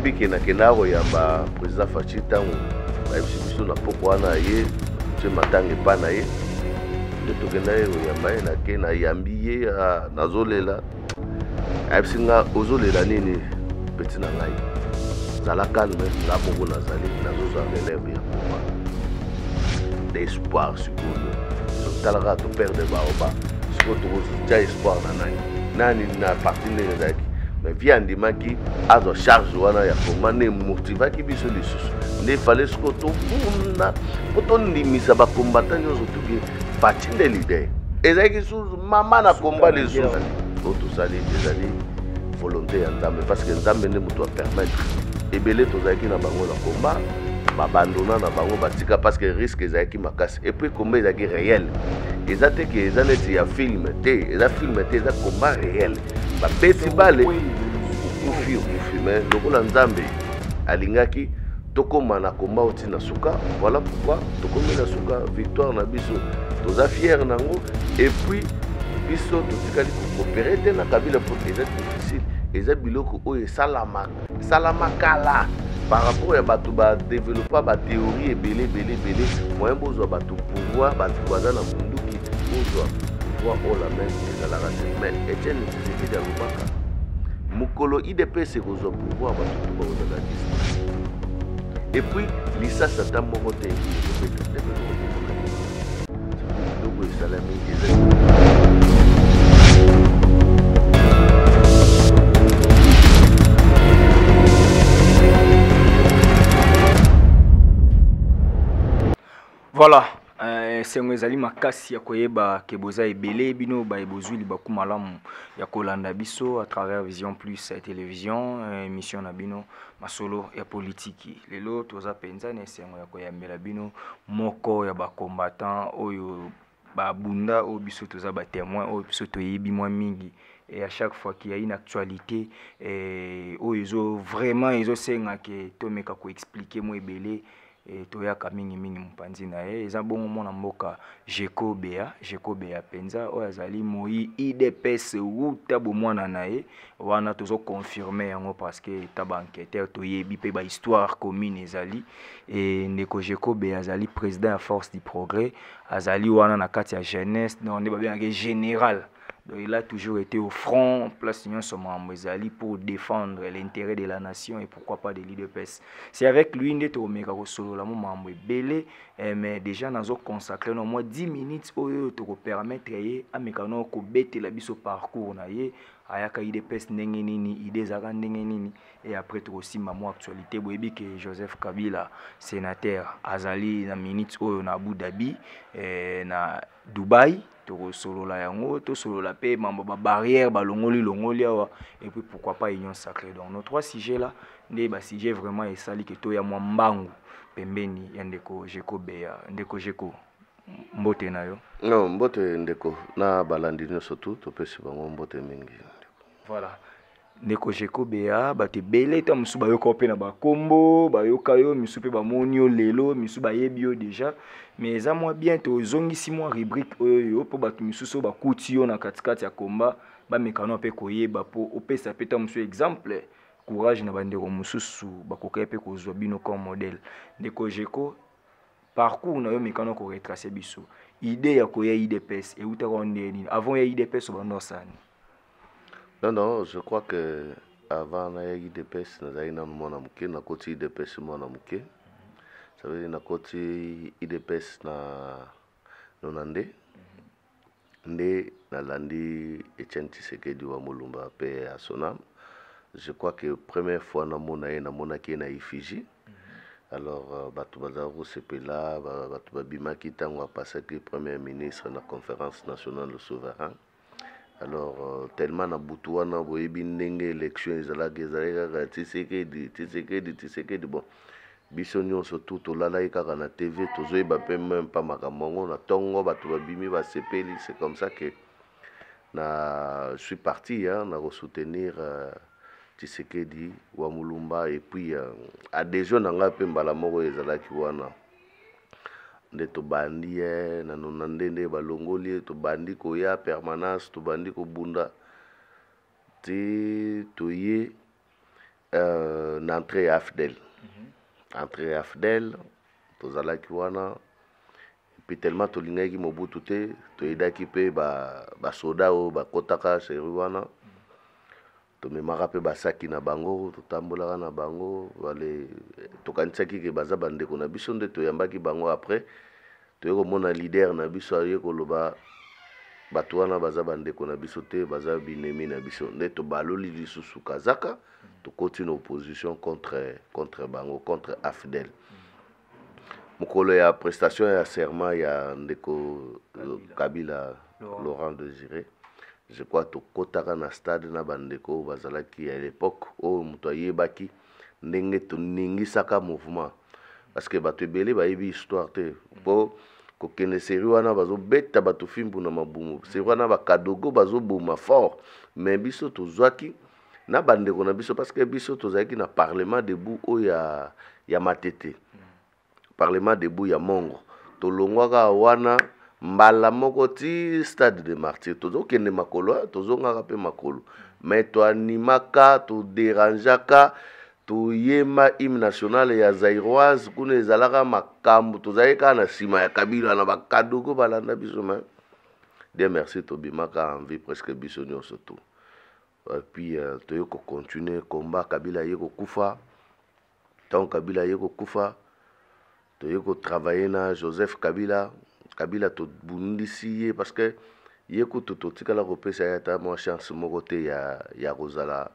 Nayebi ke nakendaka koyamba président Fatshi ntango bayebisi biso na poko wana ye tie matanga epa na ye, nde tokendaki koyamba ye. Nake nayambi ye, ah, nazolela. Ayebisi nga, ozolela nini petit na ngai, zala calme, nga moko nazali nazozwa relève ya combat d'espoir. Sikoyo tozotala kaka toperdre baoba, sikoyo tokotia espoir na nani nani na parti ndenge ezalaki. Mais vie andimaki azwa charge wana ya combat, nde emotivaki biso lisusu, nde fale sikoyo tobunda mpo tondimisa bacombattant nyonso tuke Fatshi nde leader. Ezalaki susu mama na combat lisusu oyo tosali, ezali volonté ya Nzambe, parce que Nzambe nde moto apermettre. Ebele tozalaki na bango na combat, babandona na bango, batika, parce que risque ezalaki makasi. Et puis combat ezalaki réel, eza te ke eza neti ya film te, eza film te, eza combat réel. Babeti bale, okufi, okufi. Mais lokola Nzambe alingaki tokóma na combat oti na suka, voilà pourquoi tokomi na suka. Victoire na biso, toza fier nango. Et puis biso totikali kocoopérer te na Kabila po eza difficile, eza biloko oyo esalama esalama kala par rapport ya bato badéveloppa bathéorie ebele ebele ebele. Moyen bozwa bato pouvoir, bato baza na munduki, bozwa pouvoir oyo la main, ezalaka te. Mais Etienne Tshisekedi alobaka, mokolo UDPS ekozwa pouvoir, bato tu bakozala distrait, et puis lisasi ata moko te ekobeta nde biloko esalami ezali. Voilà, esengo ezali makasi ya koyeba ke boza ebele, bino baye bozwi libaku malamu ya kolanda biso à travers Vision Plus Télévision, émission na bino Masolo ya politiki. Lelo toza mpenza na esengo ya koyambela bino moko ya bacombattant oyo babunda, oyo biso toza batémoin, oyo biso toyebi mwa mingi. Et à chaque fois qu'il y a une actualité oyo ezo vraiment ezosenga ke tomeka koexpliquer mwa ebele, toyaka mingimingi mopanzi na ye. Eza bongo mwana mboka Jeko Bea. Jeko Bea mpenza oyo azali moi UDPS wuta bomwana na ye wana, tozoconfirme yango parce que eta baenquêteur toyebi mpe bahistoire commune ezali. E ndeko Jeko Bea azali président ya Force du Progrès, azali wana na kati ya jeunesse, donc nde babengaki général. Donc il a toujours été au front, place nyonso makambo ezali, pour défendre l'intérêt de la nation et pourquoi pas de l'UDPS. C'est avec lui nde tokomeka kosolola mo makambo ebele, mais déjà nazo consacrer no mwa 10 minutes oyo tokopermettre ye ameka no kobetela biso parcours na ye, ayaka UDPS ndenge nini, idée ezalaka ndenge nini, et après tokosimba mwa actualité. Boyebi ke Joseph Kabila, sénateur, azali na minute oyo na Abu Dhabi, na Dubai. Tokosolola yango, tosolola mpe mambo babarrière balongoli longoli awa, et puis pourquoi pas Union sacrée. Donc nos trois sujets là nde basujet vraiment esali ke toya mwa mbangu pembeni ya ndeko Jeko Beya. Ndeko Jeko, mbote na yo. Non, mbote ndeko, na balandi nyonso tu topesi bango mbote mingi. Voilà, ndeko Jeko Beya, bato ebele ta mosusu bayoka yo mpe na bakombo, bayoka yo misusu mpe bamoni yo lelo, misusu bayebi yo déjà. Mais eza mwa bien tozongisi mwa rubrique oyo yo mpo bato misusu oyo bakuti yo na katikati ya komba bamekano mpe koyeba, mpo opesa mpe ta mosusu exemple, courage na bandeko mosusu bakokaki mpe kozwa bino comme modèle. Ndeko Jeko, parcours na yo, mekano koretrace biso. Idée ya koya UDPS eutaka ndenge nini? Avant ya UDPS, obanda osani? Non, non, je crois que avant naya UDPS, nazalaki nanu mwana moke. Nakoti UDPS mwana moke, ça veut dire nakoti UDPS na nonande nde nalandi Etienne Tshisekedi wa Molumba mpe ya Sonam. Je crois que première fois namona ye, namonaki ye na Effigie. Alors bato bazala kosepela, bato babimaki ntango apasaki premier ministre na Conférence nationale souverain. Alors tellement na butu wana, boyebi ndenge élection ezalaki, ezalaki kaka Tshisekedi, Tshisekedi, Tshisekedi. Bon, biso nyonso tu tolalaki kaka na TV, tozoyeba mpe même pa makambo yango. Na ntongo bato babimi, basepeli. C'est comme ça que na suis parti, hein, na kosoutenir Tshisekedi wa Mulumba. Et puis adhésion na ngai mpe mbala moko ezalaki wana nde tobandi ye na nona nde nde balongoli ye, tobandi koya permanence, tobandi kobunda ti toye. Na entrée ya AFDL. Entrée ya AFDL, tozalaki wana. Puis tellement tolingaki Mobutu te, toyedaki mpe basoda oyo bakotaka série wana. Tomemaka mpe basaki na bango, totambolaka na bango. Bale tokanisaki ke baza bandeko na biso, nde toyambaki bango. Après toye komona leader na biso aye koloba: bato wana baza bandeko na biso te, baza binemi na biso. Nde tobaloli lisusu kazaka, tokoti na opposition contre bango, contre AFDL. Mokolo ya prestation ya serment ya ndeko Kabila, Laurent, Laurent Désiré, je crois tokotaka na stade na bandeko oyo bazalaki ya l'époque, oyo moto ayebaki ndenge toningisaka mouvement, parce que bato ebele bayebi histoire te. Mpo kokende série wana, bazobeta bato fimbu na mabumu. Série wana, bakadogo bazoboma fort, mais biso tozwaki na bandeko na biso, parce que biso tozalaki na parlement debout oyo ya Matete, parlement debout ya Mongo. Tolongwaka wana mbala moko ti stade de Martyr, tozokende makolo, tozongaka mpe makolo, mais toanimaka, toderangeaka, toyemba hymne national ya zairoise. Kuna ezalaka makambo, tozalaki kaka na nsima ya Kabila na bakadogo balanda biso. Mais Dieu merci, tobimaka en vie presque biso nyonso tu. Et puis toye kocontinue combat. Kabila ye kokufa. Ntango Kabila ye kokufa, toye kotravaille na Joseph Kabila. Kabila tobundisi ye, parce que ye kutu totikala kopesa ye ata mwa chance moko te ya kozala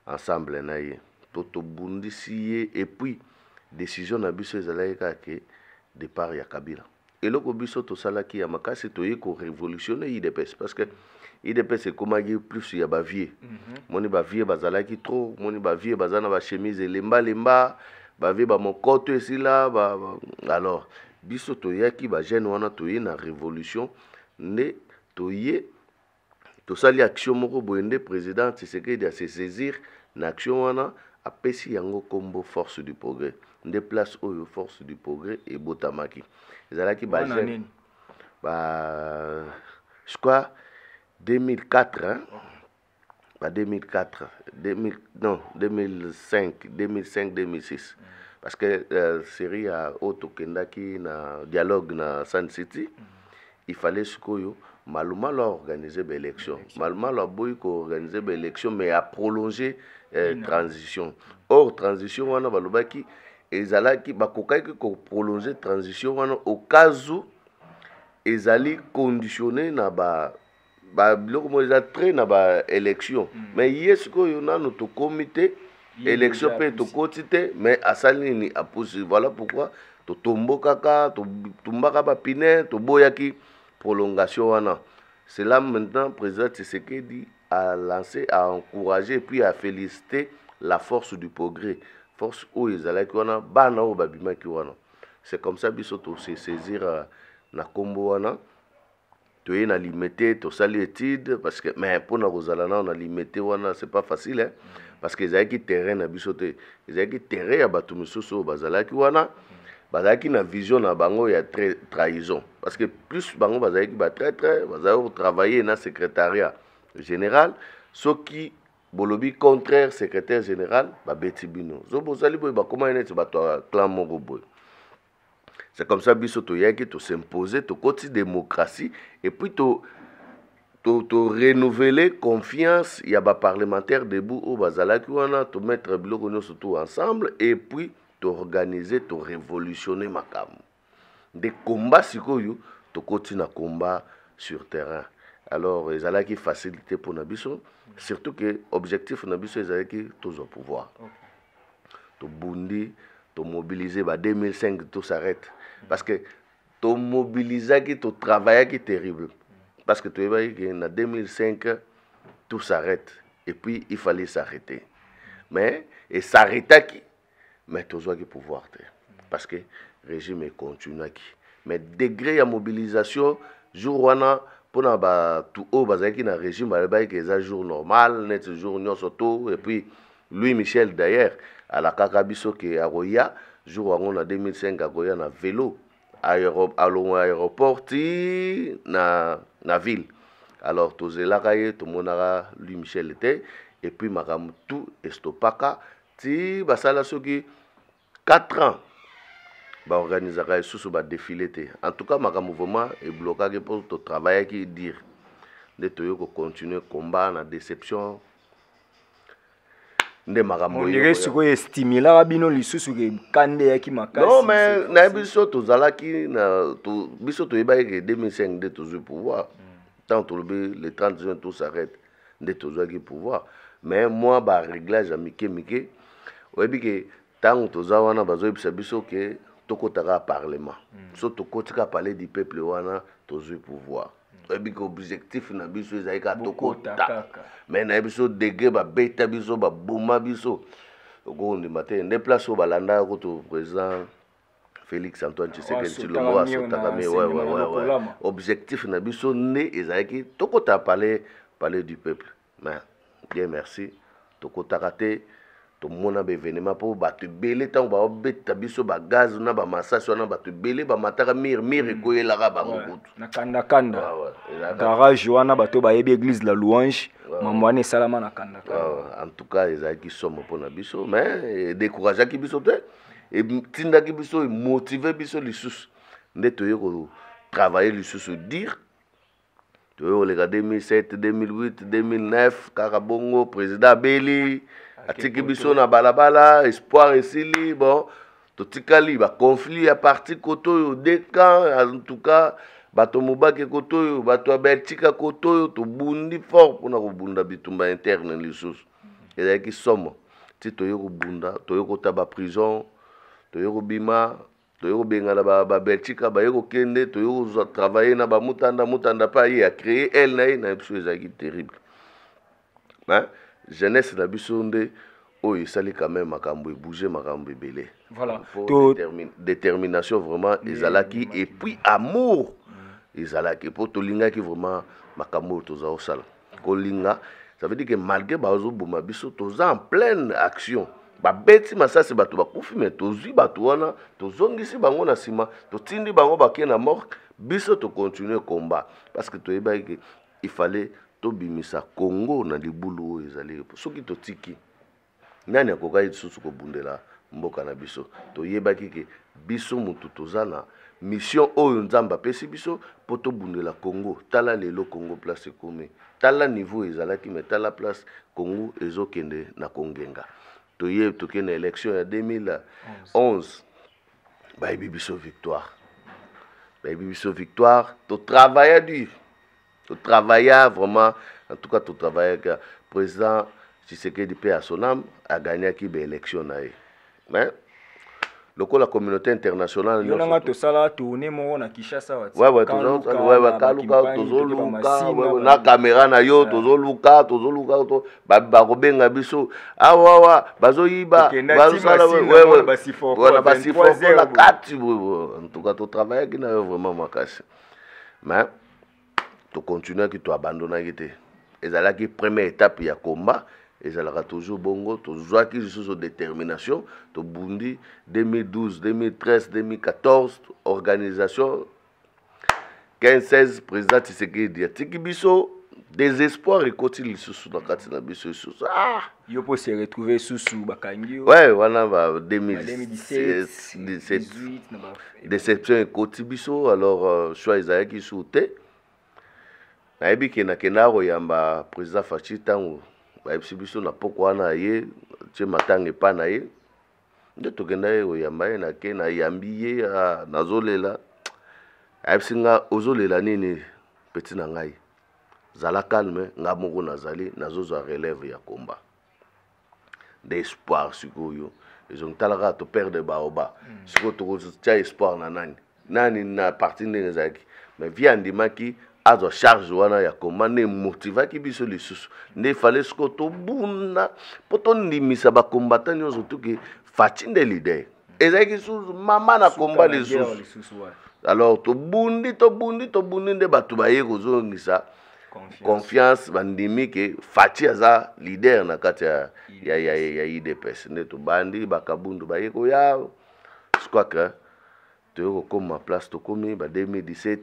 ensemble na ye. To tobundisi ye. Et puis décision na biso ezalaki kaka ke départ ya Kabila. Eloko biso tosalaki ya makasi, toye korévolutionne UDPS, parce que UDPS ekomaki plus ya bavieux. Moni bavieux bazalaki trop, moni bavieux baza na bachemise elembalemba, bavieux bamokoto esila ba. Alors biso toyaki bajeune wana, toye na révolution. Nde toye tosali action moko boye, nde président Tshisekedi ase saisir na action wana, apesi yango nkombo Force du Progrès. Nde place oyo Force du Progrès ebotamaki, ezalaki bajeune ba, je crois 2004, hein? Ba 2004, 2000, non, 2005, 2005, 2006. Parce que série ya oyo tokendaki na dialogue na Sun City, il fallait sikoyo Malumalu aorganize baélection. Malumalu aboyi koorganize baélection, mais aprolonge transition. Or transition wana balobaki ezalaki, bakokaki koprolonge transition wana au cas où ezali conditionné na ba babiloko moko eza très na baélection. Mais ye sikoyo nano tokomi te élection mpe tokoti te, mais asali nini? Apusi. Voilà pourquoi totombokaka, totumbaka bapine, toboyaki prolongation wana. C'est là maintenant président Tshisekedi a lancé, a encouragé et puis a félicité la Force du Progrès, force oyo ezalaki wana, bana oyo babimaki wana. C'est comme ça biso tose saisir na nkombo wana. Toye na Limete, tosali étude, parce que mais mpona kozala nao na Limete wana, c'est pas facile, hein? Parce que ezalaki terrain na biso te, ezalaki terrain ya bato mosusu oyo bazalaki wana, bazalaki na vision na bango ya trahison, parce que plus bango bazalaki batraître, bazalaki kotravailler na secrétariat général. Soki bolobi contraire secrétaire général, babeti bino. So bozali boye, bakomaki neti bato ya clan moko boye. C'est comme ça biso toyaki, tos'impose, tokoti démocratie et puis to to renouveler confiance ya baparlementaire debout oyo bazalaki wana, tomettre biloko nyonso tout ensemble et puis toorganiser, torévolutionner makambo. Nde combat sikoyo tokoti na combat sur terrain. Alors ezalaki facilité mpona biso, surtout que objectif na biso ezalaki tozwa pouvoir. Tobundi, tomobilize ba 2005, tout s'arrête, parce que tomobilizaki, totravaillaki terrible, parce que toyebaki ke na 2005 tout s'arrête. Et puis il fallait s'arrêter, mais esarrêtaki, mais tozwaki pouvoir te, parce que régime econtinuaki. Mais degré ya mobilisation jour wana, mpona bato oyo bazalaki na régime, balobaki ke eza jour normal neti jour nyonso to. Et puis Louis Michel d'ailleurs alakaka biso ke akoya jour yango na 2005, akoya na vélo, alongwa aéroport ti na ville. Alors tozelaka ye, tomonaka Louis Michel te. Et puis makambo tout estopaka. Ti basala soki 4 ans baorganisaka lisusu badefile te. En tout cas makambo vraiment eblokaki mpo totravaillaki dire nde toye kocontinue combat na déception nde makambo On dirait sikoyo estimulaka bino lisusu ke kanda eyaki makasi. Non, mais na biso tozalaki na to, biso toyebaki ke 2005 nde tozwi pouvoir. Tant tolobi le 30 juin tout s'arrête, nde tozwaki pouvoir. Mais moi ba réglage ya mike mike, oyebi ke ntango toza wana bazoyebisa biso ke tokotaka parlement. So tokotika palais du peuple wana, tozwi pouvoir. Oyebi ke objectif na biso ezali kaka Bokota tokota. Kaka. Mais nayebi biso degré babeta biso, baboma biso, okokondima te. Nde place oyo balandaka kutu président Félix Antoine Tshisekedi asotaka Tshilombo mur asotaka na mur. enseignement na Ouais. lokolama. Objectif na biso nde ezalaki tokota palais du peuple. Mais bien merci, tokotaka te. Tomona baévénement mpo bato ebele, ntango baobeta biso bagaz na bamasasi wana, bato ebele bamataka mur, mur ekoyelaka bango kutu. Na kandakanda. Ouais, ezalaka Garage wana, bato bayebi église la Louange, mambo wana esalama na kandakanda. Ouais, en tout cas ezalaki somo mpona biso, mais edécourageaki biso te, etindaki biso, emotive biso lisusu nde toye kotravaille lisusu dire. Toye koleka 2007, 2008, 2009, kaka bongo. Président abeli, atiki biso na balabala, espoir esili. Bon, totikali baconflit ya parti kote oyo, deux camps. En tout cas bato mobake kote oyo, bato ya Beltika kote oyo, tobundi fort mpona kobunda bitumba interne lisusu. Ezalaki somo ti toye kobunda, toye kota baprison, toye kobima, toye kobengana babeltika, baye kokende, toye kozwa travaille na bamutanda. Mutanda mpe aye acréer aile na ye na biso. Ezalaki terrible, mais jeunesse na biso nde oyo esali quand même makambo ebouge, makambo ebele. Voilà. Po détermination vraiment ezalaki, et puis amour ezalaki, mpo tolingaki vraiment makambo oyo toza kosala. Kolinga, ça veut dire que malgré bazoboma biso, toza en pleine action. Babeti masasi, bato bakufi, mais tozwi bato wana, tozongisi bango na nsima, totindi bango bakei na morgue. Biso tocontinue combat parce que toyebaki ke il fallait tobimisa Congo na libulu oyo ezali. Soki totiki, nani akokaki lisusu kobundela mboka na biso? Toyebaki ke biso motu toza na mission oyo Nzambe apesi biso mpo tobundela Congo. Tala lelo Congo place ekomi, tala niveau ezalaki, mais tala place Congo ezokende na kongenga. Toye tokende na élection ya 2011, bayebi biso victoire, bayebi biso victoire. Totravailla dur, totravailla vraiment, en tout cas totravaillaka. Président Tshisekedi mpe à son âme agagnaki baélection na ye, mais lokola communauté internationale Yo nanga tosala tournée moko na Kinshasa. Ouais, ouais, kaluka, tozoluka na caméra na yo, tozoluka, tozoluka, bakobenga biso awawa, bazoyiba, bazosala na basifoko na kati. En tout cas totravaillaki na yo vraiment makasi, mais tocontinuaki, toabandonaki te. Ezalaki première étape ya combat, ezalaka toujours bongo. Tozwaki lisusu détermination, tobundi 2012, 2013, 2014, organisation 15, 16. Président Tshisekedi atiki biso, désespoir ekoti lisusu na kati na biso lisusu. Ah! Yo mpo se retrouver susu bakangi yo. Ouais, wana ba 2017, déception ekoti biso. Alors choix ezalaki su te. Nayebi ke nakendaka koyamba président Fatshi ntango bayebisi biso na poko wana, ye tie matanga epa na ye, nde tokenda ye koyamba ye. Nake, nayambi ye, nazolela. Ayebisi nga: "Ozolela nini, petit na ngai? Zala calme, nga moko nazali nazozwa relève ya komba." Nde espoir sikoyo ezongi. Tala kaka, toperdre baoba. Sikoyo tokotia espoir na nani, nani na parti ndenge ezalaki? Mais vie andimaki azwa charge wana ya komba, nde emotivaki biso lisusu. Nde efale sikoyo tobunda mpo tondimisa bakombata nyonso tuke Fatshi nde leader. Ezalaki susu mama na komba lisusu. Alors tobundi, tobundi, tobundi, nde bato baye kozongisa confiance, bandimi ke Fatshi aza leader na kati ya UDPS. Nde tobandi, bakabundu baye koya. Je crois que toye kokóma place tokómi ba 2017,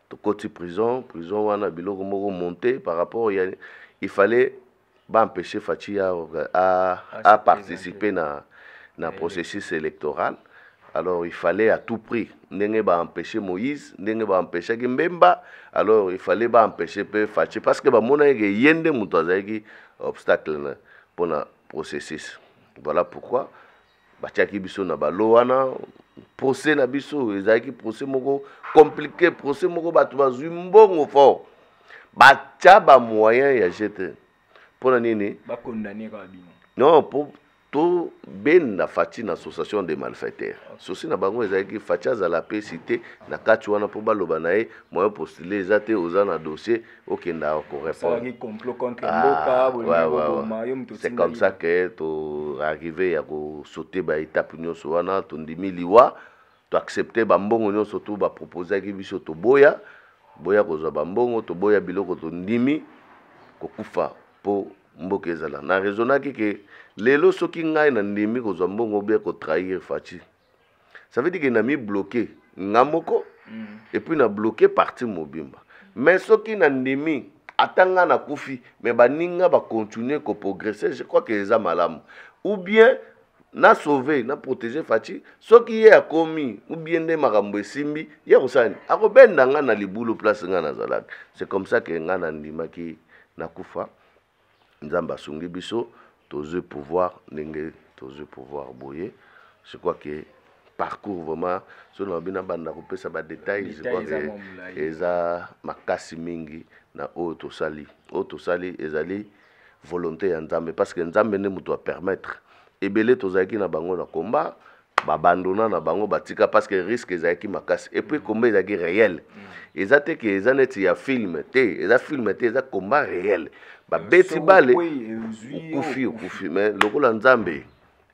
tokoti prison. Prison wana biloko moko monte par rapport ya il fallait. Baempêche Fatshi a participer na processus électoral. Alors il fallait à tout prix, ndenge baempêche Moïse, ndenge baempêchaki Mbemba, alors il fallait baempêche mpe Fatshi, parce que bamonaki ke ye nde moto azalaki obstacle mpona processus. Voilà pourquoi batiaki biso na balo wana. Procès na biso ezalaki procès moko compliqué, procès moko bato bazwi mbongo fort, batya bamoyen ya gt. Mpona nini? Bakondane kaka bino? Non, po tobenda Fatshi na association de malfaiteurs. Souci na bango ezalaki Fatshi azala mpe cité na kati wana, mpo baloba na ye moyen postule eza te, oza na dossier, okenda korépondre. Complot contre mboka, bolingi boboma yo moto. C'est comme ça que toarrive ya kosaute baétape nyonso wana. Tondimi liwa, toaccepte bambongo nyonso to baproposaki biso, toboya boya kozwa bambongo, toboya biloko, tondimi kokufa mpo mboka ezala. Na raisonnaki ke lelo soki ngai nandimi kozwa mbongo bien, kotrahir Fatshi, ça veut dire ke nami bloqué nga moko et puis na bloqué parti mobimba. Mais soki nandimi, ata nga nakufi, mais baninga bacontinue koprogresse, je crois que eza malamu. Ou bien na sauver, na protéger Fatshi, soki ye akomi ou bien nde makambo esimbi, ye akosala nini? Akobenda nga na libulu place nga nazalaki. C'est comme ça ke nga nandimaki nakufa. Nzambe asungi biso, tozwi pouvoir ndenge tozwi pouvoir boye. Je crois que parcours vraiment, so na bino banda kopesa badetail, je crois que eza makasi mingi na oyo tosali. Oyo tosali ezali volonté ya Nzambe, parce que Nzambe nde moto apermettre. Ebele tozalaki na bango na combat, babandona na bango, batika, parce que risque ezalaki makasi. Et puis combat ezalaki réel, eza te ke eza neti ya film te, eza film te, eza combat réel. Babeti bale, okufi, okufi. Mais lokola Nzambe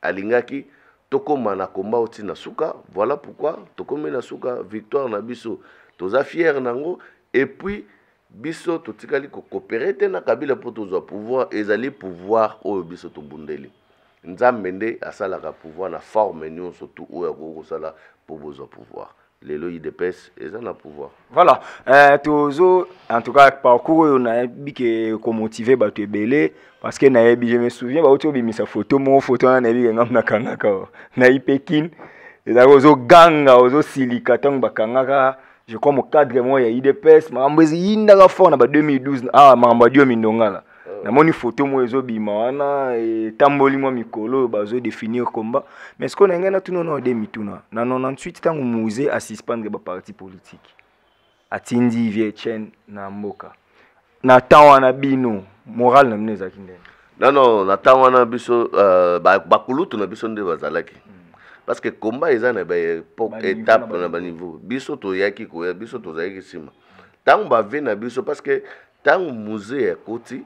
alingaki tokóma na combat oti na suka, voilà pourquoi tokómi na suka. Victoire na biso, toza fier nango. Et puis biso totikali kokopere te na Kabila mpo tozwa pouvoir. Ezali pouvoir oyo biso tobundeli. Nzambe nde asalaka pouvoir na forme nyonso tu oyo akoki kosala mpo bozwa pouvoir. Lelo UDPS eza na pouvoir. Voilà, tozo, en tout cas parcours oyo nayebi ke komotive bato ebele, parce que nayebi, je me souviens, bauti obimisa photo moko, photo wana nayebi ke ngambu nakangaka nayi mpe kine, ezalaki ozoganga, ozosilika ntango bakangaka, je crois, mocadre moko ya UDPS. Makambo eziyindaka fort na ba 2012. Ah, makambo ya Diomi Ndongala. Namoni photo moko ezobima wana, etamboli mwa mikolo oyo, bazodéfinir combat. Mais sikoyo na ngai natuna na ode mituna: na 98, ntango Mzee asuspendre baparti politique, atindi vieux Etienne na mboka, na temps wana bino moral na bino ezalaki ndenge? Non, na temps wana biso, bakulutu na biso nde bazalaki, parce que combat eza na baétape, na baniveau. Biso toyaki koya, biso tozalaki nsima ntango bave na biso, parce que ntango Mzee akoti,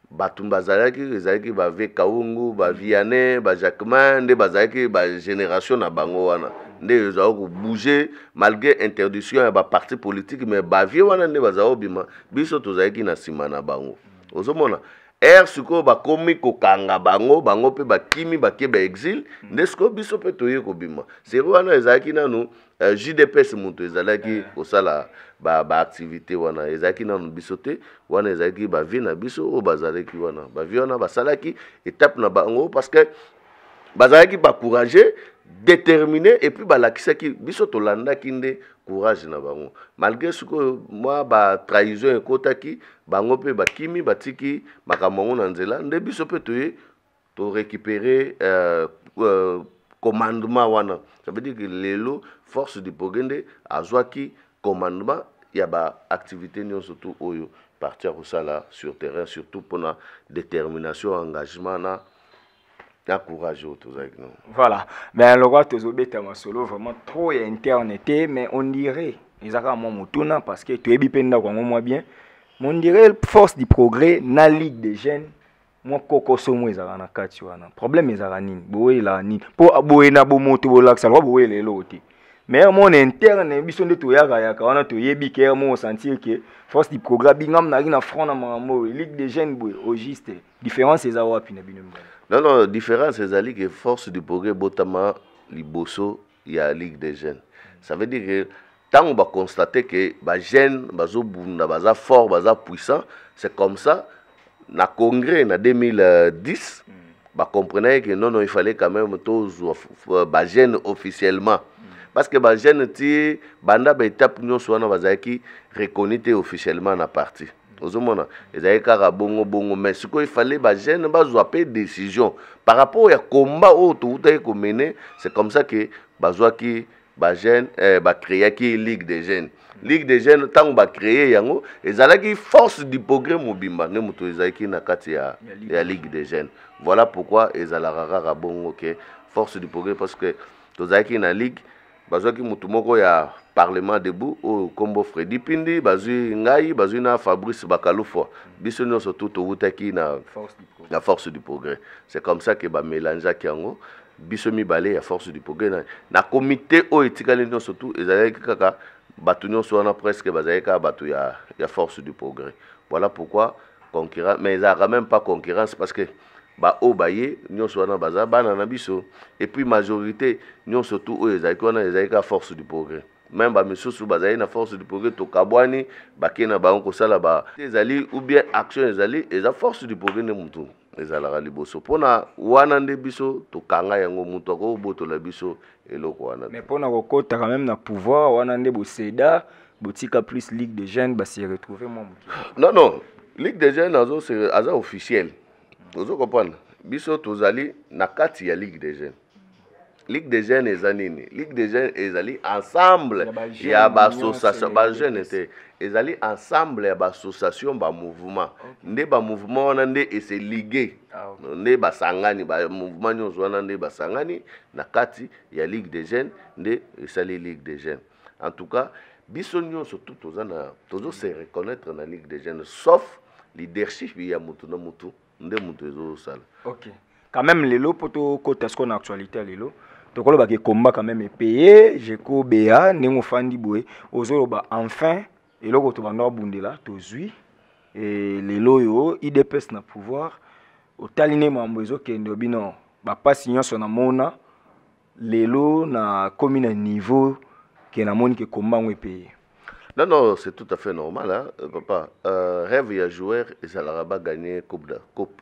bato bazalaki, ezalaki bave Kaungu, baviane, bajacquemain nde bazalaki bagénération na bango wana nde ezalaki kobouge malgré interdiction ya baparti politique. Mais bavie wana nde bazala kobima, biso tozalaki na nsima na bango. Ozomona ere sikoyo bakomi kokanga bango, bango mpe bakimi, bake baexil. Nde sikoyo biso mpe toye kobima. Seri wana ezalaki nanu JDPS moto ezalaki kosala baactivité ba wana, ezalaki nanu biso te. Wana ezalaki bavie na biso oyo bazalaki wana. Bavie wana basalaki étape na bango parce que bazalaki bacourage, déterminé, et puis balakisaki biso, tolandaki nde courage na bango. Malgré sikoyo mwa batrahison ekotaki, bango mpe bakimi, batiki makambo yango na nzela, nde biso mpe toye torécupérer commandement wana. Ça veut dire que lelo Force du Progrès nde azwaki commandement ya baactivité nyonso tu oyo parti ya kosala sur terrain, surtout mpona détermination, engagement na courage oyo tozalaki nango. Voilà. Mais lokwa tozobeta masolo vraiment trop ya interne te, mais on dirait eza kaka mwa motuna, parce que toyebi mpe ndako yango mwa bien, mais on dirait Force du Progrès na Ligue des Jeunes, mwa kokoso mo ezalaka na kati wana. Problème ezalaka nini? Boyelaka nini? Mpo boye na bomoto bolakisa lokwa boyela eloko te, mais mona interne biso nde toyaka yaka wana, toyebi ke mo osentir ke Force du Progrès bingam naki na front na makambo oyo, Ligue des Jeunes boye. Au juste, différence eza wapi na bino mibale? Non, différence ezali ke Force du Progrès ebotama liboso ya Ligue des Jeunes. Ça veut dire que ntango baconstate ke bajeune bazobunda, baza fort, baza puissant, c'est comme ça. Na congrès na 2010, bacomprenaki que non, non, il fallait quand même tozwa bajeune officiellement, parce que bajeune ti banda baétape nyonso wana bazalaki reconnu te officiellement na parti. Ozomona, ezalaki kaka bongo bongo. Mais sikoyo il fallait bajeune bazwa mpe décision par rapport ya combat oyo toutaki komener. C'est comme ça que bazwaki bajeune, bacréaki Ligue des jeunes. Ligue des jeunes, ntango bacréer yango, ezalaki Force du progrès mobimba nde moto ezalaki na kati ya Ligue des jeunes. Voilà pourquoi ezalaka kaka bongo ke Force du progrès, parce que tozalaki na ligue. Bazwaki motu moko ya Parlement debout oyo nkombo Fredi Pindi, bazwi ngai, bazwi na Fabrice Bakalufwa. Biso nyonso tu towutaki na Force du progrès. C'est comme ça ke bamélangeaki yango, biso mibale ya Force du progrès na comité oyo etikali nyonso tu. Ezalaki kaka bato nyonso wana, presque bazalaki kaka bato ya Force du progrès. Voilà pourquoi concurrence, mais ezalaka même pas concurrence, parce que baoyo baye nyonso wana baza bana na biso. Et puis majorité nyonso tu oyo ezalaki wana ezalaki kaka Force du progrès. Même bamisusu bazali na Force du progrès, tokabwani, bakei na bango kosala ba ezali ou bien action ezali, eza Force du progrès nde motu ezalaka liboso. Mpona wana nde biso tokanga yango, moto akobotola biso eloko wana. Mais mpona kokota quand même na pouvoir wana nde boseda, botika plus Ligue des jeunes base retrouver mwa moke. Non, Ligue des jeunes azo aza officiel. Ozo comprendre, biso tozali na kati ya Ligue des jeunes. Ligue des jeunes eza nini? Ligue des jeunes ezali ensemble ya baassociation bajeune te, ezali ensemble ya baassociation, bamouvement. Nde bamouvement wana nde ese ligue, nde basangani, bamouvement nyonso wana nde basangani na kati ya Ligue des jeunes, nde esali Ligue des jeunes. En tout cas, biso nyonso tu toza na, tozo se reconnaître na Ligue des jeunes, sauf leadership ya mutu na mutu nde mutu ezosala. Ok, quand même lelo, mpo tokota sikoyo na actualité ya lelo, tokolobaka ekomba quand même epeye jeko bea. Ndenge ofandi boye, ozoloba enfin eloko tobanda kobundela tozwi. E lelo oyo UDPS na pouvoir, otali nde mambo ezokende bino, bapasi nyonso namona, lelo nakomi na niveau ke namoni ke komba yango epeye. Non, c'est tout à fait normal, hein, papa. Rêve ya joueur ezalaka bagagner coupe de coupe.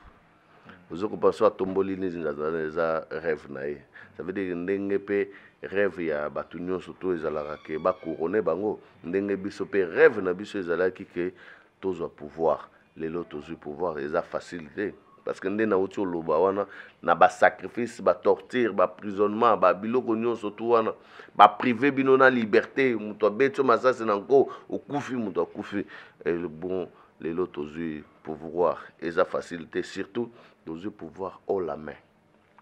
Ozokopa so atomboli nini, eza rêve na ye. Ça veut dire ndenge mpe rêve ya bato nyonso to ezalaka ke bacouronne bango, ndenge biso mpe rêve na biso ezalaki ke tozwa pouvoir. Lelo tozwi pouvoir, eza facile te, parce que nde nauti oloba wana, na basacrifice, batorture, baprisonnement, babiloko nyonso tu wana, baprive bino na liberté, moto abeti yo masasi na nko, okufi, moto akufi. Bon, lelo tozwi pouvoir, eza facile te. Surtout tozwi pouvoir haut la main,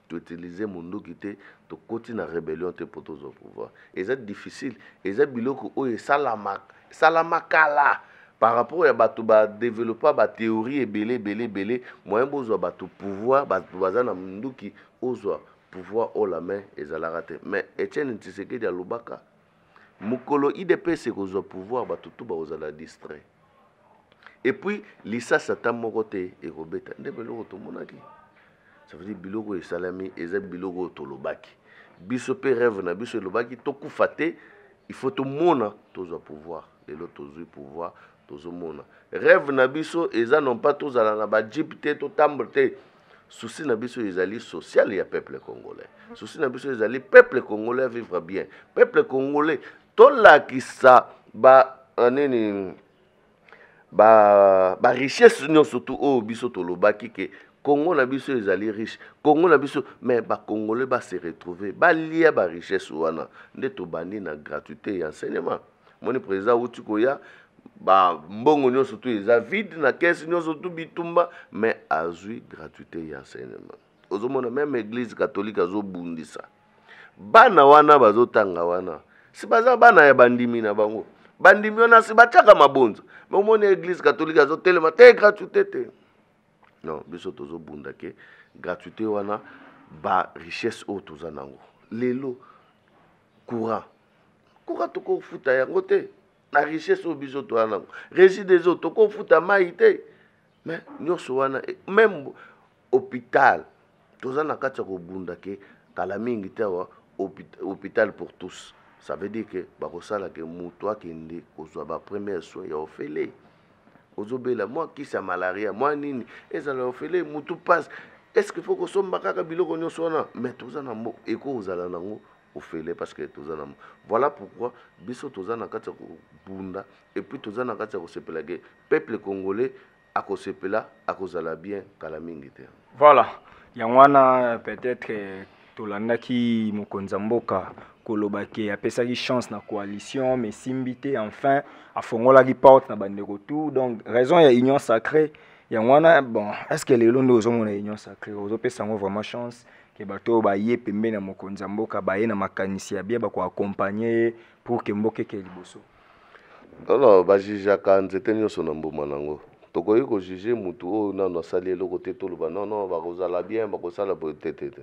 toutilize mondoki te, tokoti na rébellion te mpo tozwa pouvoir. Eza difficile, eza biloko oyo esalama kala par rapport ya bato badéveloppa bathéorie ebele ebele ebele. Moyen bozwa bato pouvoir, bato baza na minduki, ozwa pouvoir haut la main, ezalaka te. Mais Etienne Tshisekedi alobaka, mokolo UDPS ekozwa pouvoir, bato tu bakozala distrait et puis lisasi ata moko te ekobeta. Nde biloko tomonaki. Ça veut dire biloko esalami eza biloko oyo tolobaki. Biso mpe rêve na biso elobaki tokufa te, il faut tomona tozwa pouvoir. Lelo tozwi pouvoir, tozomona rêve na biso eza non pas tozala na bajeep te, totambola te. Souci na biso ezali social ya peuple congolais. Souci na biso ezali peuple congolais vivre bien, peuple congolais tolakisa ba nini, ba richesse nyonso tu oyo biso tolobaki ke Congo na biso ezali riche, Congo na biso. Mais bacongolais base retrouver, balia barichesse wana. Nde tobandi na gratuité ya enseignement. Moni président awuti koya, bambongo nyonso tu eza vide na caisse nyonso tu, bitumba, mais azwi gratuité ya enseignement. Ozomona même Église catholique azobundisa bana wana bazotanga wana, si baza bana ya bandimi na bango, bandimi wana si batiaka mabonza. Mais omoni Église catholique azotelema te, gratuité te. Non, biso tozobunda ke gratuité wana, barichesse oyo toza nango lelo, courant tokofuta yango te na richesse oyo biso toza nango. Régie des eaux, tokofuta mai te. Mais nyonso wana, même hôpital, toza na kati ya kobunda ke kala mingi te awa hôpital pour tous. Ça veut dire ke bakosala ke moto akende kozwa bapremière soin ya ofele. Ozobela mwa kisi ya malaria, mwa nini, ezala ofele, mutu passe. Est ce que faut kosomba kaka biloko nyonso wana? Mais toza na mbo ekozala nango ofele, parce que toza na. Voilà pourquoi biso toza na kati ya kobunda, et puis toza na kati ya kosepela ke peuple congolais akosepela, akozala bien kala mingi te. Voilà, yango wana peut-être tolandaki mokonzi ya mboka koloba ke apesaki chance na coalition, mais esimbi te. Enfin afongolaki porte na bandeko tout. Donc raison ya Union sacrée yango wana. Bon, est ce que lelo nde ozomona Union sacrée, ozopesa yango vraiment chance ke bato oyo baye pembeni ya mokonzi ya mboka, baye na makanisi ya bien, bakoaccompagne ye pour ke mboka eke liboso? Non, bajugeaka nzete nyonso na mbuma nango. Tokoki kojuge mutu oyo nano asali eloko te, toloba non, non, bakozala bien, bakosala boye te. Te te,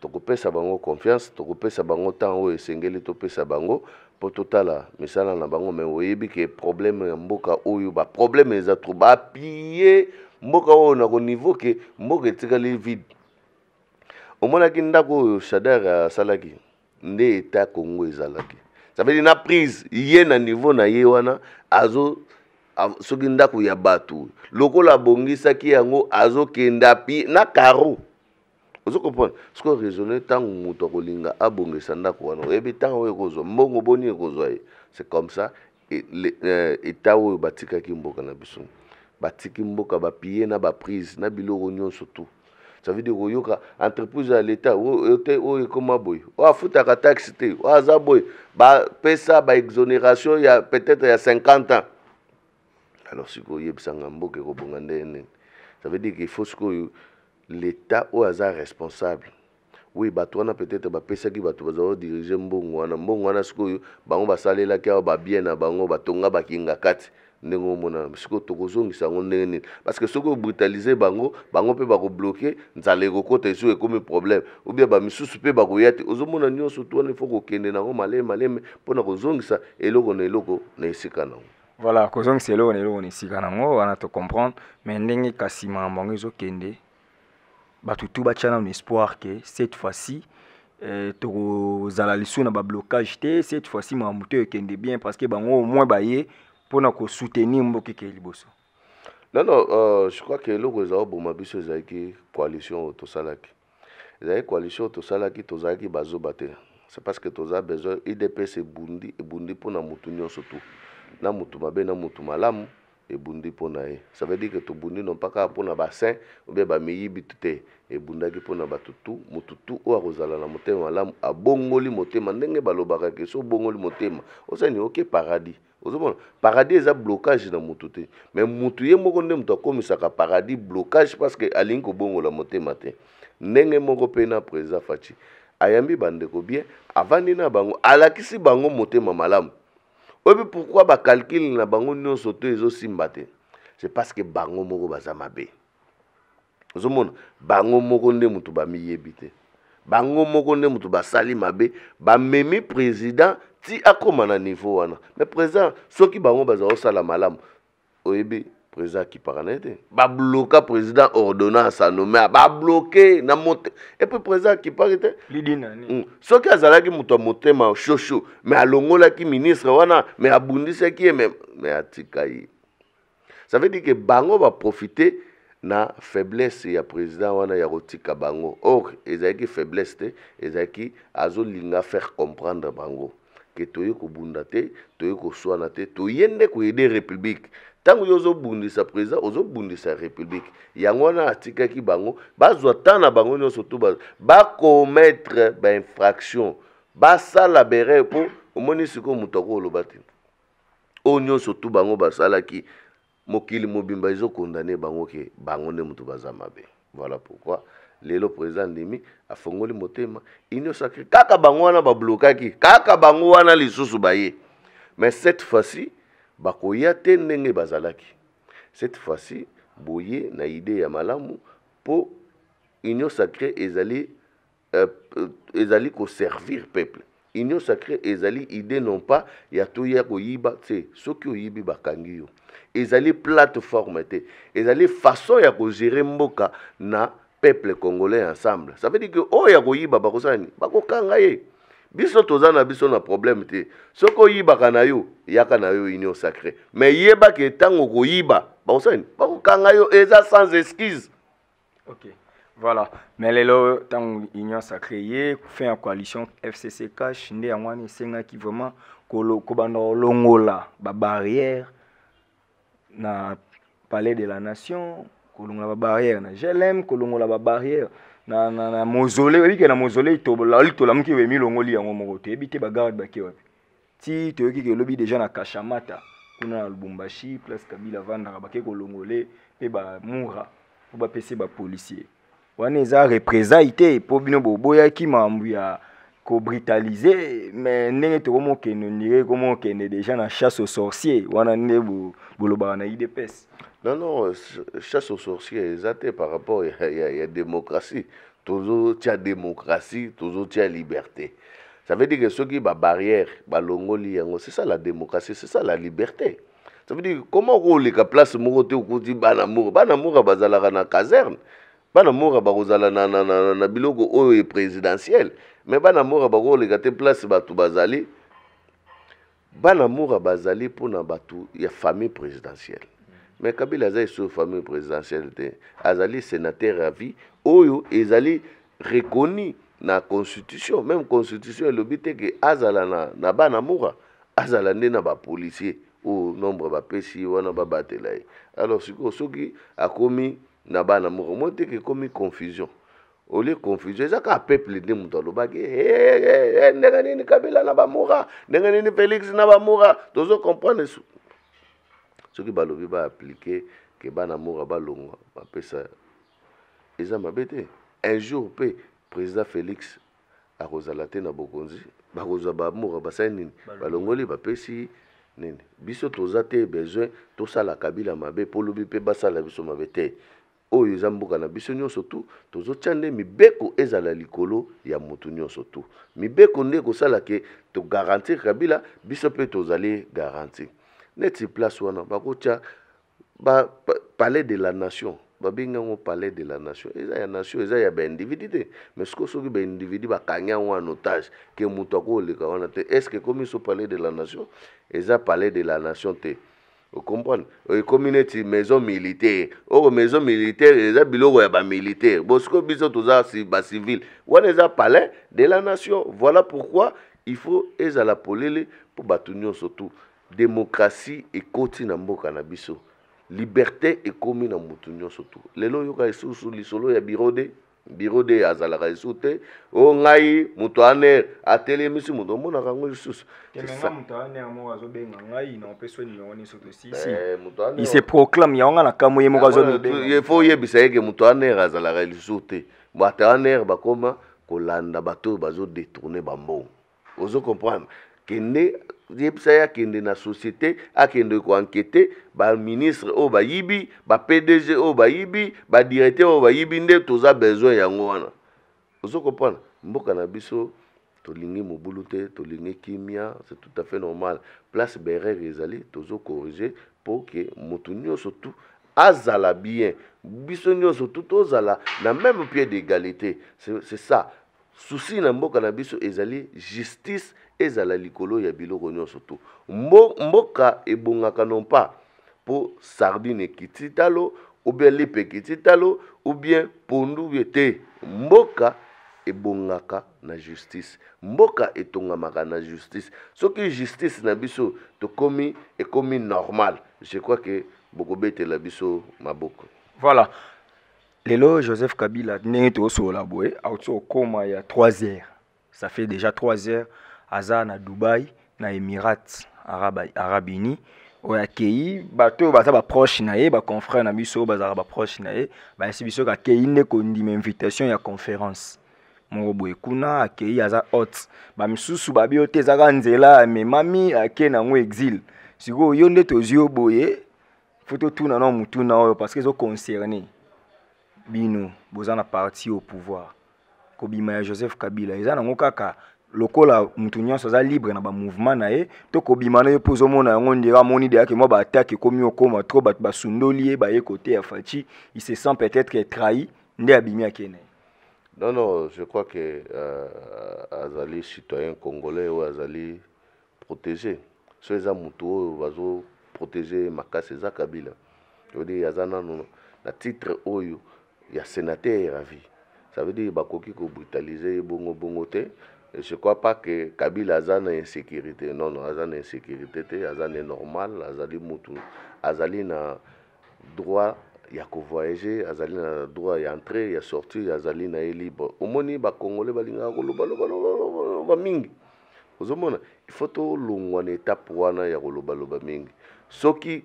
tokopesa bango confiance, tokopesa bango ntango oyo esengeli topesa bango mpo totala misala na bango. Mais oyebi ke problème ya mboka oyo, baproblème eza trop. Bapille mboka oyo na koniveau ke mboka etikali vide. Omonaki ndako oyo Shadary asalaki nde eta Congo ezalaki. Ça veut dire na prise ye na niveau na ye wana, azo soki ndako ya bato lokola abongisaki yango, azokende api na carreau. Ozo comprendre? Soki raisonne, ntango moto akolinga abongisa ndako wana, oyebi ntango oyo ekozwa, mbongo boni ekozwa ye. C'est comme ça eta oyo batikaki mboka na biso. Batiki mboka bapille na baprise na biloko nyonso tout. Ça veut dire koyoka entreprise ya l'État oyo te, oyo ekóma boye, oyo afutaka taxe te, oyo aza boye, bapesa baexonération ya peut-être ya 50 ans. Alors sikoyo oyebisanga, mboka ekobonga ndenge nini? Ça veut dire qu'il faut sikoyo l'État oyo aza responsable. Oui, bato wana peut-être bapesaki bato baza kodirige mbongo wana. Mbongo wana sikoyo bango basalelaki awa babien na bango, batonga bakinga kati. Ndenge omona sikoyo, tokozongisa yango ndenge nini? Parce que soki obrutalize bango, bango mpe bakobloke, nzala ekokota, esoki ekomi problème, ou bien bamisusu mpe bakoya te. Ozomona, nyonso tu wana ifo kokende nango maleme maleme mpona kozongisa eloko na eloko na esika nango. Voilà, kozongisa eloko na eloko na esika nango wana, tocomprendre. Mais ndenge kasi makambo yango ezokende, bato tu batya nano espoir ke cette fois-ci tokozala lisusu na bablocage te. Cette fois-ci makambo to ekende bien, parce que bango au moins baye mpona kosoutenir mboka eke liboso. Non, je crois que eloko eza oboma biso ezalaki coalition oyo tosalaki. Ezalaki coalition oyo tosalaki, tozalaki bazoba te. C'est parce que toza besoin. UDPS ebundi, ebundi mpona mutu nyonso tu, na mutu mabe na mutu malamu, ebundi mpona ye. Ça veut dire que tobundi non pas kaka mpona basaint ou bien bamiyibi te, ebundaki mpona bato tu. Mutu tu oyo akozala na motema malamu, abongoli motema, ndenge balobaka ke so obongoli motema, osani oke paradis. Ozomona, paradis eza blocage na mutu te, mais mutu ye moko nde moto akomisaka paradis blocage, parce que alingi kobongola motema te. Ndenge moko mpe na président Fatshi, ayambi bandeko bien, avandi na bango, alakisi bango motema malamu. Oyebi pourquoi bacalcul na bango nyonso to ezosimba te? C'est parce que bango moko baza mabe. Ozomona, bango moko nde moto bamiyebi te, bango moko nde moto basali mabe, bamemi président ti akóma na niveau wana. Mais président, soki bango baza kosala malamu, oyebi président akipaka na ye te. Babloka président, ordonnance anome babloke na mote, et puis président akipaki te. Soki azalaki moto ya motema shosho, mais alongolaki ministre wana, mais abundisaki ye, mais atika ye. Ça veut dire que bango baprofite na faiblesse ya président wana ya kotika bango. Or ezalaki faiblesse te, ezalaki azolinga faire comprendre bango ke toye kobunda te, toye koswana te, toye nde koaider république. Ntango yo ozobundisa président, ozobundisa république. Yango wana atikaki bango bazwa temps na bango nyonso tu, bacommettre bainfraction, basala berere, mpo omoni sikoyo moto akoloba te. Oyo nyonso tu bango basalaki, mokili mobimba ezokondane bango ke bango nde moto baza mabe. Voilà pourquoi lelo président ndimi afongoli motema. Union sacrée, kaka bango wana bablokaki, kaka bango wana lisusu baye. Mais cette fois-ci bakoya te ndenge bazalaki. Cette fois-ci boye na idée ya malamu, mpo Union sacrée ezali koservir peuple. Union sacrée ezali idée non pas ya toya koyiba te. Soki oyibi, bakangi yo. Ezali plateforme te, ezali façon ya kogérer mboka na peuple congolais ensemble. Ça veut dire que oyo ya koyiba, bakosala nini? Bakokanga ye. Biso toza na biso na problème te. Soki oyibaka na yo, yaka na yo Union sacrée, mais yeba ke ntango okoyiba, bakosala nini? Bakokanga yo, eza sans excuse. Ok, voilà. Mais lelo, ntango Union sacrée ye fin ya coalition FCC CACH, nde yango wana esengaki vraiment kobanda kolongola babarrière na Palais de la Nation, kolongola babarrière na GLM, kolongola babarrière na mausolée. Oyebi ke na mausolée tolamuki oyo emilongoli yango moko, toyebi te bagarde bake wapi. Ti toyoki ke elobi déjà na Kashamata kuna na Lubumbashi, place Kabila avandaka, bake kolongole mpe bamura mpo bapesi bapolicier. Wana eza représailles te mpo bino boboyaki makambo ya kobrutaliser? Mais ndenge tokomokende, ondire komokende déjà na chasse aux sorciers wana nde bolobaka na UDPS. Non, chasse aux sorciers eza te. Par rapport ya démocratie, tozotia démocratie, tozotia liberté. Ça veut dire que soki babarrière balongoli yango, c'est ça la démocratie, c'est ça la liberté. Ça veut dire, comment okoleka place moko te, okuti bana moko, bana moko bazalaka na caserne, bana moko bakozala na biloko oyo e présidentielle, mais bana moko bakoleka te place bato bazali. Bana moko bazali mpona bato ya famille présidentielle, mais Kabila aza esu famille présidentielle te, azali sénateur à vie oyo ezali reconnu na constitution. Même constitution elobi te ke azala na bana mura, azala nde na bapolicier oyo nombre bapesi ye wana babatela ye. Alors sikoyo, soki akomi na bana moko, moi te ke ekomi confusion. Olie confusion, eza kaka peuple nde moto alobaki: "Eh, eh, eh, ndenge nini Kabila na bamura, ndenge nini Félix na bamura?" Tozo comprendre. Soki balobi baappliquer ke bana mura balongwa, bapesa, eza mabe te. Un jour mpe président Félix akozala te na bokonzi, bakozwa bamura, basali nini? Balongoli, bapesi nini? Biso toza te besoin tosala Kabila mabe mpo lobi mpe basala biso mabe te. Oyo eza mboka na biso nyonso tu. Tozotia nde mibeko ezala likolo ya motu nyonso tu. Mibeko nde ekosala ke togarantir Kabila, biso mpe tozali garanti. Neti place wana bakotia ba Palais de la Nation, babengi yango Palais de la Nation, eza ya nation, eza ya baindividu te. Mais sikoyo, soki baindividu bakangi yango en otage ke moto akoleka wana te, est ce que ekomi so Palais de la Nation? Eza Palais de la Nation te, ocomprendre? Ekomi neti maison militaire. Oyo maison militaire eza biloko ya bamilitaire. Bon, sikoyo biso toza bacivile, wana eza Palais de la Nation. Voilà pourquoi il faut ezala polele mpo bato nyonso tu. Démocratie ekoti na mboka na biso, liberté ekomi na motu nyonso tu. Lelo oyoka lisusu lisolo ya bureau de bureau de azalaka lisusu te. O ngai moto ANR atelemisi moto, omonaka yango lisusu. Moto ANR moko azobenga ngai na opesa numéro nyonso tosisi. Il se proclame yango, nga na kambo ye moko azomibenga. Faut oyebisa ye ke moto ANR azalaka lisusu te. Bato ANR bakoma kolanda bato oyo bazodétourner bambongo, ozo comprendre? Kende yebisa ye akende na société, akende koenquêter baministre oyo bayibi, baPDG oyo bayibi, badirecteur oyo bayibi. Nde toza besoin yango wana, ozo comprendre? Mboka na biso, tolingi mobulu te, tolingi kimia, c'est tout à fait normal. Place berere ezali, tozocorriger mpo ke motu nyonso tu azala bien, biso nyonso tu tozala na même pied d'égalité. C'est ça souci na mboka na biso, ezali justice ezala likolo ya biloko nyonso tu. Mboka ebongaka non pas mpo sardine ekiti talo, ou bien lipa ekiti talo, ou bien pondu bien te. Mboka ebongaka na justice, mboka etongamaka na justice. Soki justice na biso tokomi, ekomi normal, je crois que bokobetela biso maboko. Voilà, lelo Joseph Kabila, ndenge tozosolola boye, auti okóma ya 3 heures, ça fait déjà 3 heures aza na Dubai, na Émirats Arabes Unis. Oyo akei, bato oyo baza baproche na ye, baconfrère na biso oyo bazalaka baproche na ye, bayesi biso akei nde kondima invitation ya conférence moko boye kuna. Akei, aza hôte. Bamisusu babi oyo te, ezaka nzela amemami, ake nango exil. Sikoyo yo nde tozwi yo boye, faut totuna na motuna oyo parce que ezoconcerne bino, boza na parti au pouvoir. Kobima ya Joseph Kabila eza nango kaka lokola mutu nyonso aza libre na bamouvement na ye, to kobima na ye mpo ozomona yango ndenge amoni deyake mwa baattaque ekomi okóma trop, bato basundoli ye, baye kote ya Fatshi, il se sent peut-être trahi, nde abimi, ake na ye? Non, non, je crois que azali citoyen congolais oyo azali protégé. So eza motu oyo bazoprotéger makasi, eza Kabila. Ça veut dire aza nano na titre oyo ya sénateur à vie. Ça veut dire bakoki kobrutaliser ye bongo bongo te. Et je crois pas que Kabila aza na insécurité. Non, non, aza na insécurité te, aza na normal, azali mutu, azali na droit ya kovoyager, azali na droit ya entrée, ya sortie, azali na ye libre. Omoni, Bacongolais balingaka kolobaloba mingi. Ozomona, il faut tolongwa na étape wana ya kolobaloba mingi. Soki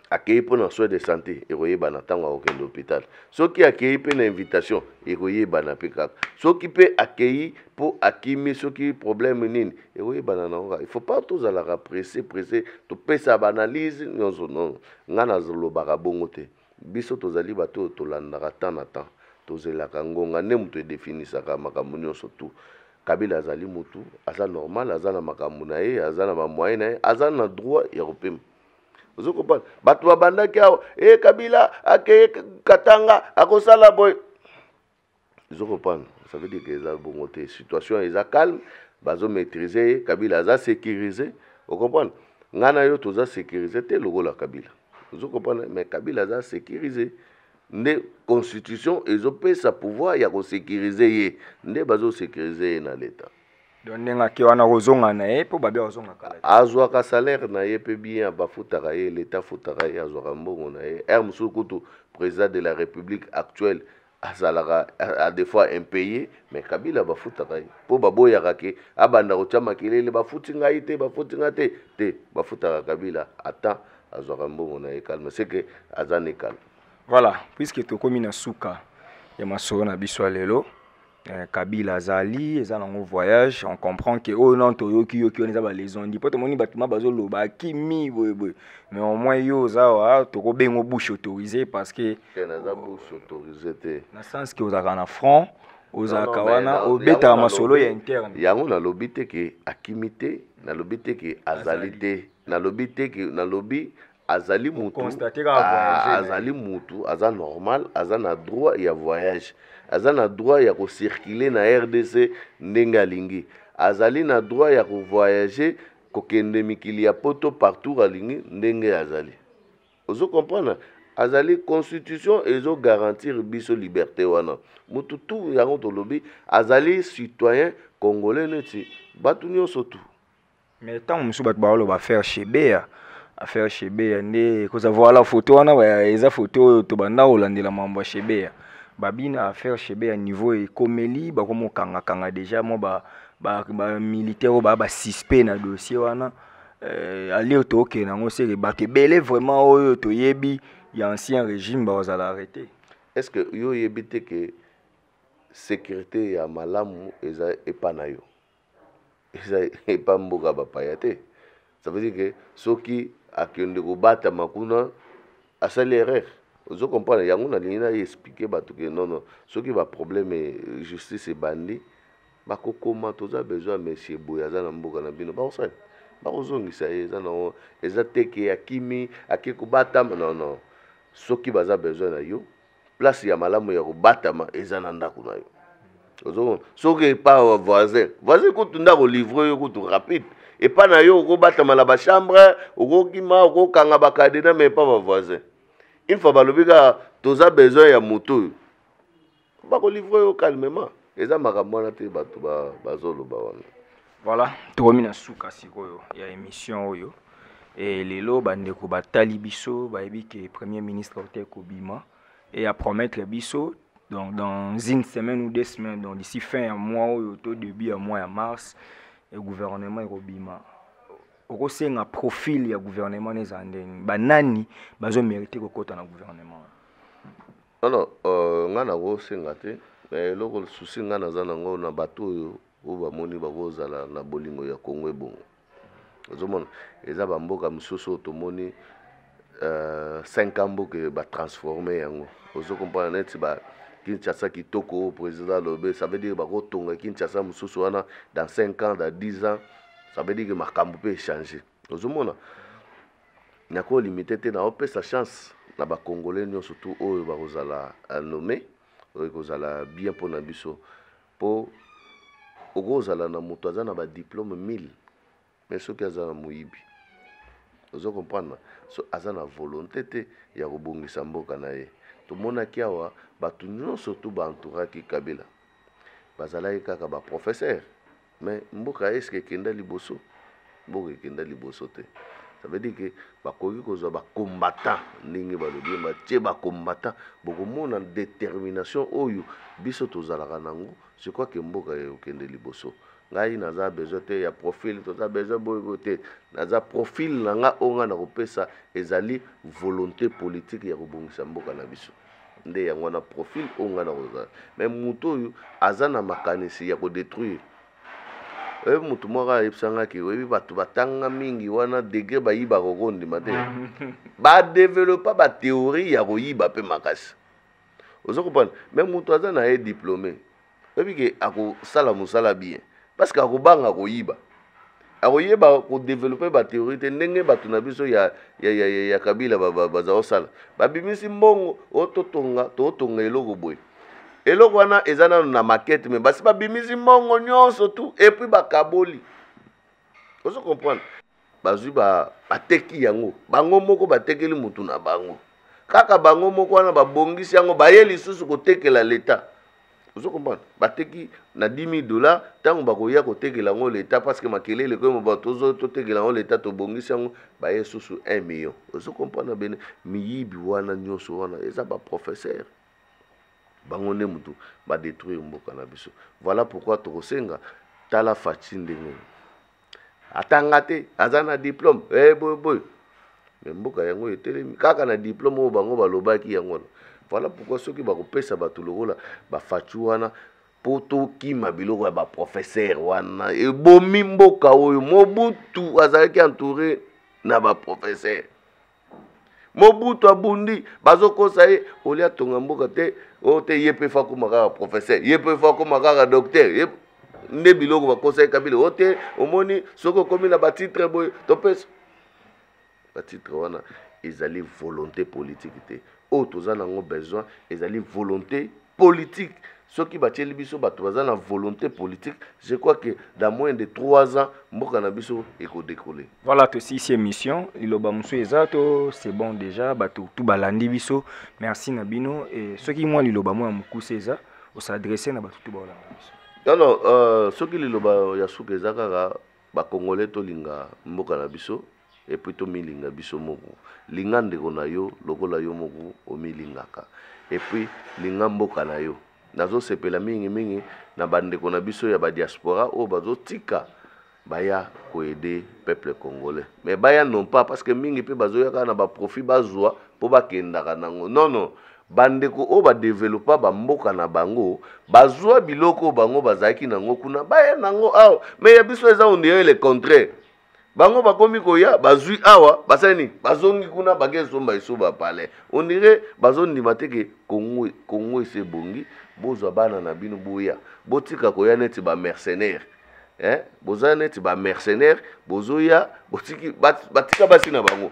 akei mpo na soin de santé, ekoyebana ntango akokende hôpital. Soki akei mpe na invitation, ekoyebana mpe kaka. Soki mpe akei mpo akimi, soki problème nini, ekoyebana nango kaka. Il faut pas tozalaka pressé pressé, topesa baanalyse nyonso. Non, ngai nazolobaka bongo te. Biso tozali bato oyo tolandaka temps na temps, tozelaka ngonga nde moto edefinisaka makambo nyonso tu. Kabila azali motu, aza normal, aza na makambo na ye, aza na bamoyen na ye, aza na droit ya kopema. Ozo comprendre? Bato babandaki awa e Kabila akeye Katanga, akosala boye. Ozo comprendre? Ça veut dire que eza bongo te. Situation eza calme, bazomaîtriser ye. Kabila aza sécurisé. Ocomprendre? Ngai na yo toza sécurisé te lokola Kabila. Ozo comprendre? Mais Kabila aza sécurisé nde constitution ezopesa pouvoir ya kosécuriser ye, nde bazosécuriser ye na l'État. Donc ndenge ake wana, kozonga na ye mpo babi akozonga kala te. Azwaka salaire na ye mpe bien, bafutaka ye, l'État afutaka ye, azwaka mbongo na ye. Heure mosusu kutu président de la République actuelle azalaka à des fois impayé, mais Kabila bafutaka ye, mpo baboyaka ke abanda kotia makelele, bafuti ngai te, bafuti ngai te. Te, bafutaka Kabila ata azwaka mbongo na ye calme, c'est que aza ne calme. Voilà, puisque tokomi na suka ya masolo na biso ya lelo, Kabila azali, eza nango voyage. On comprend ke oyo nano toyoki yoki wana eza balezondi, mpo tomoni bato ma bazoloba akimi boyeboye, mais au moins yo oza wa, tokobenga bouche autorisée, parce que Te, naza bouche autorisée te. Na sens ke ozalaka na front, ozalaka wana, obetaka masolo ya interne. Yango nalobi te ke akimi te, nalobi te ke azali te, nalobi te ke, nalobi azali mutu, azali mutu, aza normal, aza na droit ya voyage, aza na droit ya kocirculer na RDC ndenge alingi, azali na droit ya kovoyager, kokende mikili ya poto partout alingi ndenge azali. Ozo comprendre? Azali, constitution ezogarantir biso liberté wana, mutu tu. Yango tolobi azali citoyen congolais neti bato nyonso tu. Mais ntango mosusu bato baoloba affaire Chebeya, affaire Chebeya nde koza. Voilà photo wana, eza photo oyo tobanda kolandela mambo ya Chebeya. Babina affaire Chebeya, niveau ekomeli bakomokangakanga déjà mwa bamilitaire oyo baa basuspect na dossier wana. Alire tookende yango seke bato ebele vraiment oyo toyebi ya ancien régime bakozala arrêté. Est ce que yo oyebi te ke sécurité ya malamu eza epa na yo, eza epa mboka bapaya te? Ça veut dire que soki akende kobatama kuna, asali erreur. Ozo comprendre? Yango nalingi na expliquer bato ke nono, soki baproblème justice ebandi, bakokoma toza besoin ya monsieur boye, aza na mboka na bino, bakosala, bakozongisa ye. Eza nango, eza te ke akimi, ake kobatama. Non, non, soki baza besoin na yo, place ya malamu ya kobatama eza na ndako na yo. Ozomona, soki epa voisin, voisin kutu ndako livre yo kutu rapide. Epa na yo okobatama na bachambre, okokima, okokanga bacadenas, mais epa bavoisin, une fois balobi kaka toza besoin ya motu oyo, bakolivre yo calmement. Eza makambo wana te bato bazoloba wana. Voilà, tokomi na suka sikoyo ya émission oyo. E lelo bandeko batali biso bayebi ke premier ministre ote kobima et à promettre biso, donc dans une semaine ou 2 semaines, donc d'ici fin ya mois oyo to début ya mois ya mars, e gouvernement ekobima. Okosenga profil ya gouvernement na ezala ndeni? Banani bazomérite kokɔta na gouvernement? Non, non, nga nakosenga te, mais eloko susi nga naza nango na bato oyo bamoni bakozala na bolingo ya Kongo ebongo. Ozomona, eza bamboka mosusu oyo tomoni 5 ans mboka batransforme yango. Ozo comprendre? Neti ba Kinshasa kitoko oyo président alobi, ça veut dire bakotonga Kinshasa mosusu wana dans 5 ans, dans 10 ans. Ça veut dire que makambo mpe échange. Ozomona, nakolimite te, naopesa chance na Bacongolais nyonso tu oyo bakozala nommé. Ekozala bien mpona biso, mpo okozala na moto aza na badiplôme 1000, mais soki aza na moyibi, ozo comprendre, so aza na volonté te ya kobongisa mboka na ye. Tomonaki awa bato nyonso tu baentouraki Kabila, bazalaki kaka baprofesseur, mais mboka eske ekenda liboso? Mboka ekenda liboso te. Ça veut dire que bakoki kozwa bacombattant ndenge balobi, batie bacombattant, bokomona détermination oyo biso tozalaka nango. Je crois que mboka ekokende liboso. Ngai naza besoin te ya profil, toza besoin boye te. Naza profil na nga oyo nga na kopesa ezali volonté politique ya kobongisa mboka na biso. Nde yango wana profil oyo nga na kozala. Mais moto oyo aza na makanisi ya kodétruire, oyebi, motu moko ayebisangaki, oyebi, bato batanga mingi wana, degré bayibaka, okondima te, badevelopa bathéorie ya koyiba mpe makasi, ozo comprendre. Mais moto aza na ye diplômé, oyebi ke akosala mosala bien, parce que akobanga koyiba, akoyeba kodévelopper bathéorie te ndenge bato na biso ya Kabila baza kosala. Babimisi mbongo oyo totonga, tootonga eloko boye, eloko wana eza nano na maquette, mais basi babimisi mbongo nyonso tu et puis bakaboli, ozo comprendre. Bazwi, bateki yango bango moko, batekeli mutu na bango kaka bango moko wana, babongisi yango, baye lisusu kotekela leta, ozo comprendre. Bateki na 10 000 $. Ntango bakoya kotekela yango leta, parce que makelele koyema, bato totekela yango leta, tobongisi yango, baye susu 1 million, ozo comprendre. Bene miyibi wana nyonso wana eza baprofesseur, bango nde mutu badétruire mboka na biso. Voilà pourquoi tokosenga, tala Fatshi ndenge atanga te, aza na diplôme, eh, boye boye, mais mboka yango etelemi kaka na diplôme oyo bango balobaki yango wana. Voilà pourquoi soki bakopesa bato lokola baFatshi wana, mpo tokima biloko ya baprofesseur wana ebomi mboka oyo. Mobutu azalaki entouré na baprofesseur. Mobutu abundi, bazokosa ye olia atonga mboka te, oyo te, ye mpe fa akóma kaka professeur, ye mpe fa akóma kaka docteur. Ye nde biloko bakosa ye. Kabila oyo te, omoni, soki okomi na batitre boye, topesa batitre wana, ezali volonté politique te. Oyo toza nango besoin ezali volonté politique. Soki batieli biso bato baza na volonté politique, je crois que dans moins de 3 ans mboka na biso ekodécoller. Voilà, tosilisi émission. Liloba mosusu eza to c'est bon déjà? Bato tu balandi biso, merci na bino. E soki mwa liloba mwa ya mokuse eza, os'adresse na bato tu baolanda biso. Non, soki liloba ya suka eza kaka, bacongolais, tolinga mboka na biso et puis tomilinga biso moko. Linga ndeko na yo lokola yo moko omilingaka, et puis linga mboka na yo. Nazosepela mingimingi na bandeko na biso ya badiaspora oyo bazotika baya koaider peuple congolais, mais baya non pas parce que mingi mpe bazoya kaka na baprofit bazwa mpo bakendaka nango. Non, non, bandeko oyo badevelopa bamboka na bango, bazwa biloko oyo bango bazalaki nango kuna, baya nango awa. Mais ya biso eza on dirait le contraire. Bango bakomi koya, bazwi awa, basali nini? Bazongi kuna, bake esomba eso bapalais. On dirait bazondima te ke Congo, Congo esi ebongi. Bozwa bana na bino, boya, botika koya neti bamercenaire, eh? Boza neti bamercenaire, bozoya, botiki, batika basi na bango.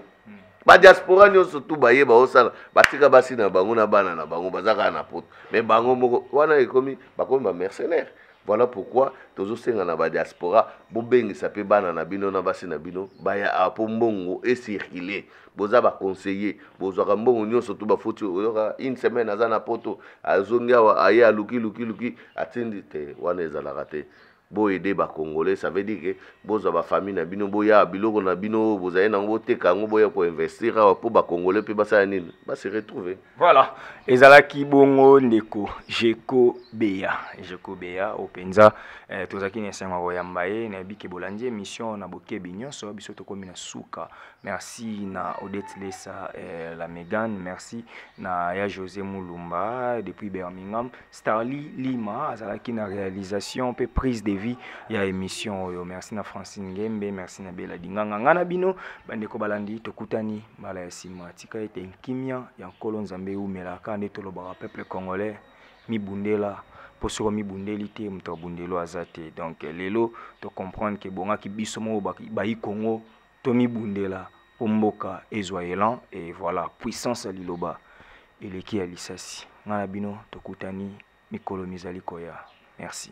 Badiaspora nyonso tu baye baosala, batika basi na bango na bana na bango, baza kaka na poto, mais bango moko wana ekomi, bakomi bamercenaire. Voilà pourquoi tozosenga na badiaspora, bobengisa mpe bana na bino na basi na bino, baya awa mpo mbongo ecircule. Boza baconseiller, bozwaka mbongo nyonso tu bafuti, oyoka une semaine aza na poto, azongi awa, aye aluki luki luki, atindi te. Wana ezalaka te. Boaider bacongolais, ça veut dire ke bozwa bafamille na bino, boya, biloko na bino oyo bozali nango, boteka yango, boya koinvestir awa mpo bacongolais mpe basala nini? Base retrouver. Voilà, ezalaki bongo ndeko Jeko Beya, Jeko Beya oyo mpenza tozalaki na esengo ya koyamba ye. Nayebi ke bolandi émission na bokebi nyonso. Biso tokómi na suka. Merci na Odette Lesa, la Megan, merci na ya José Mulumba depuis Birmingham, Starly Lima azalaki na réalisation mpe prise de vue ya émission oyo. Merci na Francine Ngembe, merci na Bela Dinganga. Nga na bino, bandeko balandi, tokutani mbala ya nsima. Tika ete nkimia ya Nkolo Nzambe eumelaka. Nde tolobaka, peuple congolais, mibundela, mpo soko mibundeli te, moto abundelo aza te. Donc lelo tocomprendre ke bongaki biso moko bayi Congo tomibundela mpo mboka ezwa élan. Et voilà, puissance ya liloba eleki ya lisasi. Ngai na bino tokutani mikolo mizali koya. Merci.